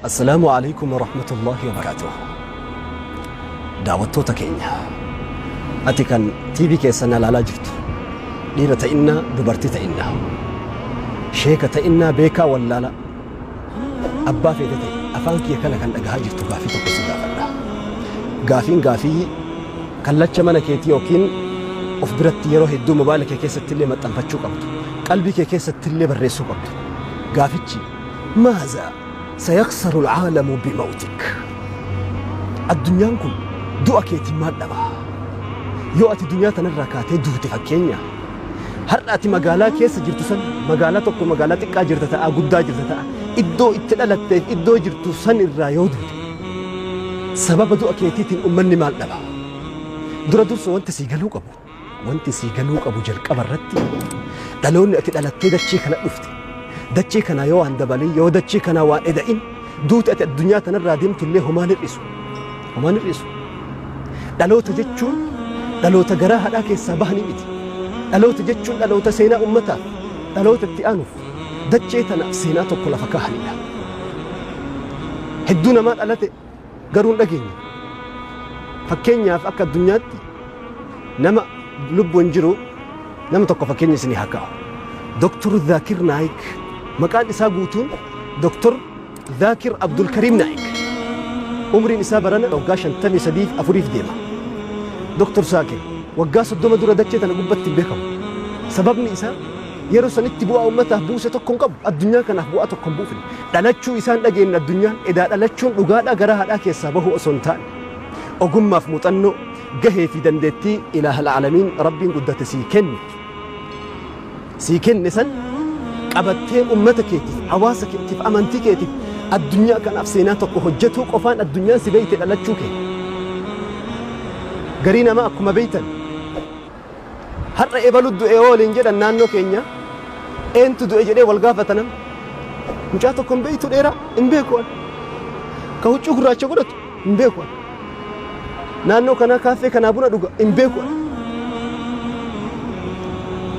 Assalaamu alaikum warahmatullaahi wabarakaatuh. Daawwattoota keenya, ati kan TV keessan ilaalaa jirtu, dhiira ta'innaa, dubartii ta'innaa, sheeka ta'innaa, beekaa wallaalaa, abbaa feete ta'e, afaan kiyya kana kan dhagahaa jirtu, gaafii tokko si gaafadha. Gaafiin gaafii kallacha mana keetii yookiin of biratti yeroo hedduu mobaayila kee keessatti illee maxxanfachuu qabdu, qalbii kee keessatti illee barreessuu qabdu. Gaafichi: ماذا سيخسر العالم بموتك? Addunyaan kun du'a keetiin maal dhaba? Yoo ati duniyaa tanarraa kaatee duute, fakkeenya har'a ati magaalaa keessa jirtu san, magaalaa tokko, magaalaa xiqqaa jirta ta'a, guddaa jirta ta'a, iddoo itti dhalatteef iddoo jirtu san irraa yoo duute, sababa du'a keetiitiin ummanni maal dhaba? Dura dursa wanti sii galuu qabu, jalqaba irratti dhaloonni ati dhalattee dachee kana dhufte, dachee kana yoo waan dabalin, yoo dachee kana waan eda'in, duuti ati addunyaa tanarraa deemtu illee homaan hir'isu, homaan hir'isu. Dhaloota jechuun dhaloota garaa haadhaa keessaa bahanii miti. Dhaloota jechuun dhaloota seenaa ummataaf, dhaloota itti aanuuf, dachee tanaaf seenaa tokko lafa kaa'anidha. Hedduu namaa dhalate garuu hin dhageenye. Fakkeenyaaf, akka addunyaatti nama lubbuun jiru nama tokko fakkeenya isinii haa kaa'u. Doktor Zaakir Naayik, maqaan isaa guutuun Doktor Zaakir Abdulkariim Naayik. Umriin isaa barana waggaa 53 afuriif deema. Doktor Zaakir waggaa 30 dura dachee tana gubbatti hin beekamu. Sababni isaa yeroo sanitti bu'aa ummataaf buuse tokko hin qabu. Addunyaa kanaaf bu'aa tokko hin buufne. Dhalachuu isaan dhageenye addunyaan edaa dhalachuun dhugaadhaa gara haadhaa keessaa bahu osoo hin taane, ogummaaf muuxannoo, gahee fi dandeettii ilaahal aalamiin, Rabbiin guddate, sii kenne. Sii kenne san qabattee ummata keetiif, hawaasa keetiif, amantii keetiif, addunyaa kanaaf seenaa tokko hojjetuu qofaan addunyaan si beeyte dhalachuu kee. Garii namaa akkuma beeytan har'a ebalu du'e waliin jedhan, naannoo keenya eentu du'e jedhee wal gaafatanam. Mucaa tokko hin beeytu, dheeraa hin beeku an. Ka huccuu gurraacha godhatu hin beeku an. Naannoo kanaa kaaffee kanaa buna dhuga hin beeku an.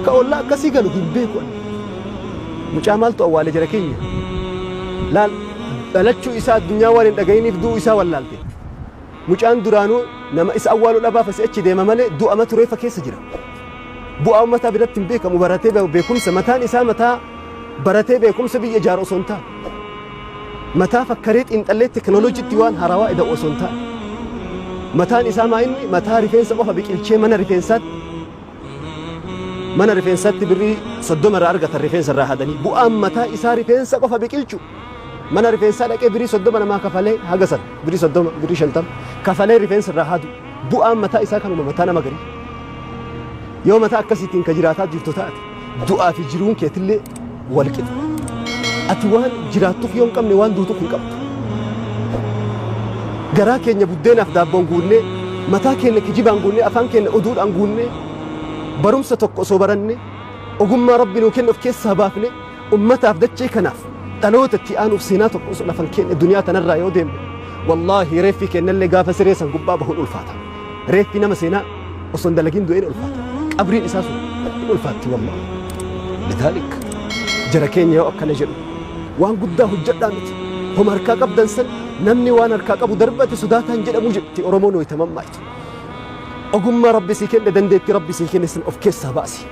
Ka ollaa akkasii galu hin beeku an. Mucaa maaltu awwaale jara keenya? Laal, dhalachuu isaa addunyaa waan hin dhaga'iniif du'uu isaa wallaalte. Mucaan duraanuu nama isa awwaaluu dhabaaf asii achi deema malee du'ama tureefa keessa jira. Bu'aa uummataa biratti hin beekamu. Baratee beekumsa mataan isaa mataa baratee beekumsa biyya ijaaru osoo hin taane, mataa fakkaree xiinxallee teknooloojiitti waan haarawaa ida'u osoo hin taane, mataan isaa maa inni mataa rifeensa qofa biqilchee mana rifeensaatti birrii 30 irraa argatan rifeensa irraa hadanii, bu'aan mataa isaa rifeensa qofa biqilchu, mana rifeensaa dhaqee birrii 30 namaa kafalee, haga san birrii 30, birrii 50 kafalee rifeensa irraa hadu, bu'aan mataa isaa kanuma. Mataa nama garii yoo mataa akkasiitiin ka jiraataa jirtu taate, du'aa fi jiruun keetillee wal qixa. Ati waan jiraattuuf yoo hin qabne, waan duutuuf hin qabdu. Garaa keenya buddeenaaf daabboon guunnee, mataa keenya kijibaan guunnee, afaan keenya oduudhaan guunnee, barumsa tokko osoo baranne, ogummaa Rabbi nuu kenne of keessaa baafne, ummataaf, dachee kanaaf, dhaloota itti aanuuf seenaa tokko osoo lafan kenne, duniyaa tanarraa yoo deemne, wallaahi reeffi kennallee gaafa siree san gubbaa bahuun ulfaata. Reeffi nama seenaa osoo hin dalagin du'een ulfaata. Qabriin isaa sun hin ulfaatti wallaahi. لذلك jara keenya, yoo akkana jedhu waan guddaa hojjedhaa miti. Homa harkaa qabdan san, namni waan harkaa qabu darbate sodaataan jedhamu jetti Oromoon wayita mammaa'itu. Ogummaa Rabbi sii kenne, dandeettii Rabbi sii kenne san of keessaa baasi.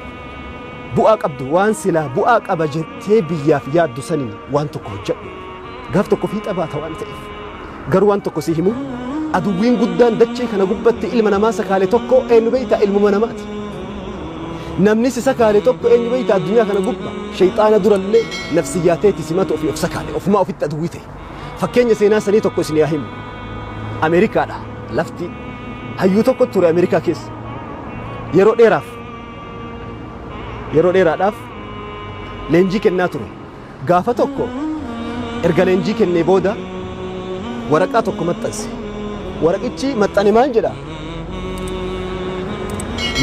Bu'aa qabdu, waan silaa bu'aa qaba jettee biyyaaf yaaddu saniin waan tokko hojjedhu. Gaaf tokko fiixa baata waan ta'eef. Garuu waan tokko si himu: aduwwiin guddaan dachee kana gubbatti ilma namaa sakaale tokko eenyu beeytaa? Ilmuma namaati. Namni si sakaale tokko eenyu beeytaa addunyaa kana gubba? Shayxaana durallee nafsiyyaateeti simatu ofii of sakaale, ofumaa ofitti aduwwii ta'e. Fakkeenya seenaa sanii tokko isin yaa himu. Ameerikaadha. Lafti hayyuu tokko ture Ameerikaa keessa. Yeroo dheeraaf, yeroo dheeraadhaaf leenjii kennaa ture. Gaafa tokko erga leenjii kennee booda waraqaa tokko maxxanse. Waraqichi maxxane maal jedha?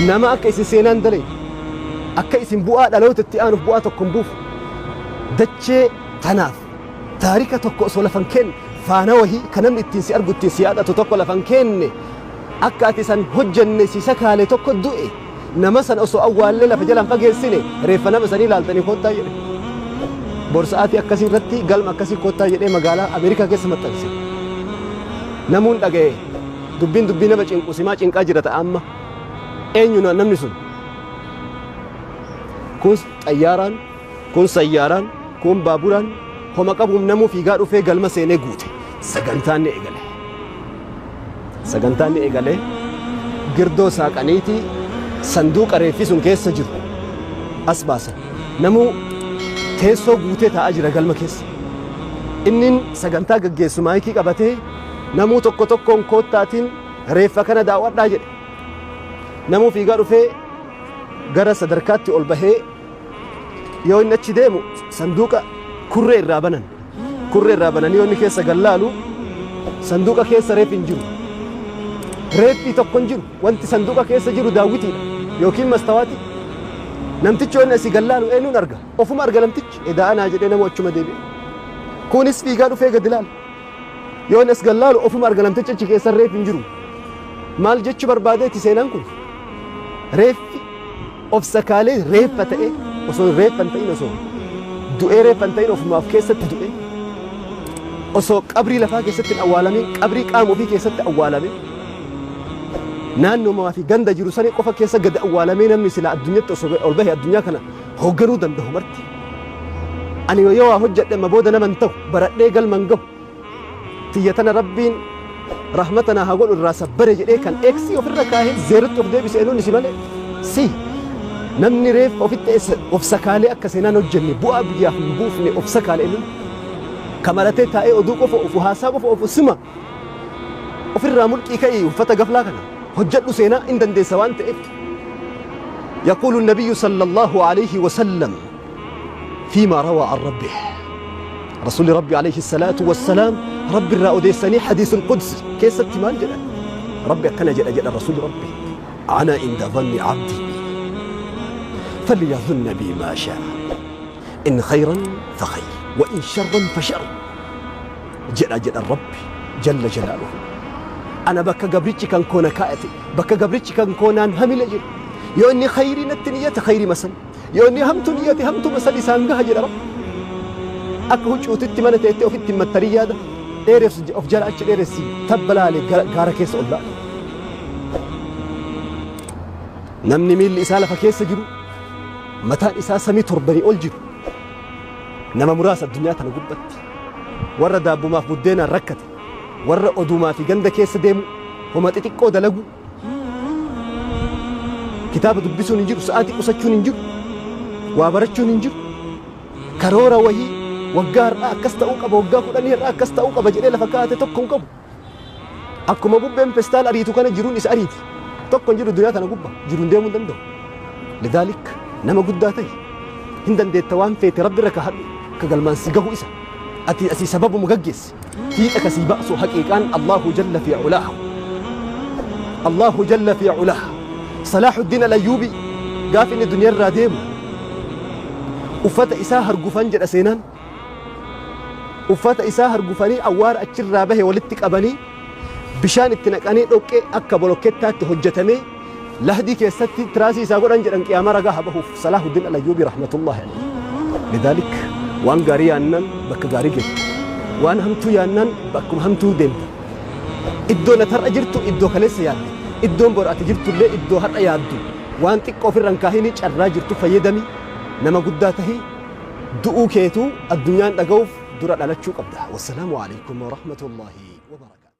Nama akka isin seenaan dalee, akka isin bu'aa dhaloota itti aanuuf bu'aa tokko hin buufu, dachee tanaaf taarika tokko osoo lafan kenne, faana wahii kan namni ittiin si argu, ittiin si yaadatu tokko lafan kenne, akka ati san hojjenne si sakaale tokko du'e, nama san osoo awwaallee lafa jalaan fageessine, reeffa nama sanii ilaaltanii koottaa jedhe. Bor sa'aatii akkasii irratti galma akkasii kottaa jedhee magaalaa Ameerikaa keessa maxxanse. Namuun dhaga'e. Dubbiin dubbii nama cinqu simaa cinqaa jira ta'a amma. Eenyu namni sun? Kun xayyaaraan, kun sayyaaraan, kun baaburaan homa qabuun namuu fiigaa dhufee galma seenee guute. Sagantaan ni eegale. Sagantaan ni eegale. Girdoo saaqaniitii sanduuqa reeffi sun keessa jiru as baasan. Namuu teessoo guutee taa'aa jira galma keessa. Innin sagantaa gaggeessu maayikii qabatee namuu tokko tokkoon koottaatiin reeffa kana daawwadhaa jedhe. Namuu fiigaa dhufee gara sadarkaatti ol bahee yoo inni achi deemu sanduuqa kurree irraa banan. Kurree irraa bananii yoo inni keessa gallaalu sanduuqa keessa reeffi hin jiru. Reeffi tokko hin jiru. Wanti sanduuqa keessa jiru daawwitiidha yookiin mastawaati. Namtichi yoo inni asii gallaalu eenyuun arga? Ofuma arga namtichi. Edaa anaa jedhee nama achuma deebi'e. Kunis fiigaa dhufee gadi ilaala. Yoo inni as gallaalu ofuma arga namtichi achi keessa reeffi hin jiru. Maal jechuu barbaadeeti seenaan kun? Reeffi of sakaalee reeffa ta'e osoo reeffa hin ta'in, osoo du'ee reeffa hin ta'in ofumaaf keessatti du'e, osoo qabrii lafaa keessatti hin awwaalamin qabrii qaama ofii keessatti awwaalame, naannoomaa fi ganda jiru sanii qofa keessa gadi awwaalamee, namni silaa addunyatti osoo ol bahe addunyaa kana hoogganuu danda'u marti. Ani yoo waa hojjedhe amma booda nama hin ta'u, baradhee galma hin gahu. Tiyya tana Rabbiin rahmata naa haa godhu irraa sabbare jedhee kan eeksii ofirra kaahee zeerotti of deebise eenyuun isi malee si. Namni reeffa ofitti of sakaalee akka seenaan hojjenne, bu'aa biyyaaf hin buufne of sakaale eenyuun? Kamaratee taa'ee oduu qofa ofu, haasaa qofa ofu sima. Ofirraa mulqii ka'ii uffata gaflaa kana hojjedhu, seenaa in dandeessa waan ta'eef. يقول النبي صلى الله عليه وسلم فيما روى عن ربه، رسول ربي عليه الصلاة والسلام ربي irraa odeessanii حديث القدس keessatti maal jedhan? Rabbi akkana jedha jedha رسول ربي: أنا عند ظن عبدي بي فليظن بي ما شاء، إن خيرا فخير وإن شرا فشر jedha jedha Rabbi جل جلاله. Ana bakka gabrichi kan koona kaa'ate, bakka gabrichi kan koonaan hamile jiru. Yoo inni khayrii natti niyyate khayrii masan, yoo inni hamtu niyyate hamtu masan isaan gaha jedha Rabbi. Akka huccuutitti mana teettee ofitti mattarii yaada dheeressu of jala achi dheeressi tabba laalee gaara keessa ol laala. Namni miilli isaa lafa keessa jiru, mataan isaa samii torbanii ol jiru nama muraasa addunyaa tana gubbatti. Warra daabbumaaf buddeenaan rakkate, warra oduumaa fi ganda keessa deemu, homa xixiqqoo dalagu, kitaaba dubbisuun hin jiru, sa'aatii qusachuun hin jiru, waa barachuun hin jiru, karoora wahii waggaa har'aa akkas ta'uu qaba, waggaa 10 har'aa akkas ta'uu qaba jedhee lafa kaa'ate tokko hin qabu. Akkuma bubbeen pestaal ariitu kana jiruun isa ariiti. Tokko hin jiru duniyaa tana gubba jiruun deemuu hin danda'u. لذلك nama guddaa ta'e hin dandeetta. Waan feete Rabbi irra kaa'adhu, ka galmaan si gahu isa. Ati asii sababuma gaggeessi, fiixa kasii ba'su haqiiqaan الله جل في علاه، الله جل في علاه. Salaahuddin Alayyuubi gaaf inni duniyaa irraa deemu uffata isaa hargufan jedha seenaan. Uffata isaa hargufanii awwaara achirraa bahe walitti qabanii bishaan itti naqanii dhoqqee akka bolokkettaatti hojjetamee lahdii keessatti tiraasii isaa godhan jedhan, qiyaama ragaa haa bahuuf Salaahuddin Alayyuubi رحمة الله عليه. لذلك waan gaarii yaannan bakka gaarii geetta, waan hamtuu yaannan bakkuma hamtuu deemta. Iddoon ati har'a jirtu iddoo kaleessa yaadde, iddoon bor ati jirtullee iddoo har'a yaaddu. Waan xiqqoo ofirra hin kaahini, carraa jirtu fayyadami, nama guddaa tahi. Du'uu keetuu addunyaan dhaga'uuf dura dhalachuu qabda. والسلام عليكم ورحمة الله وبركاته.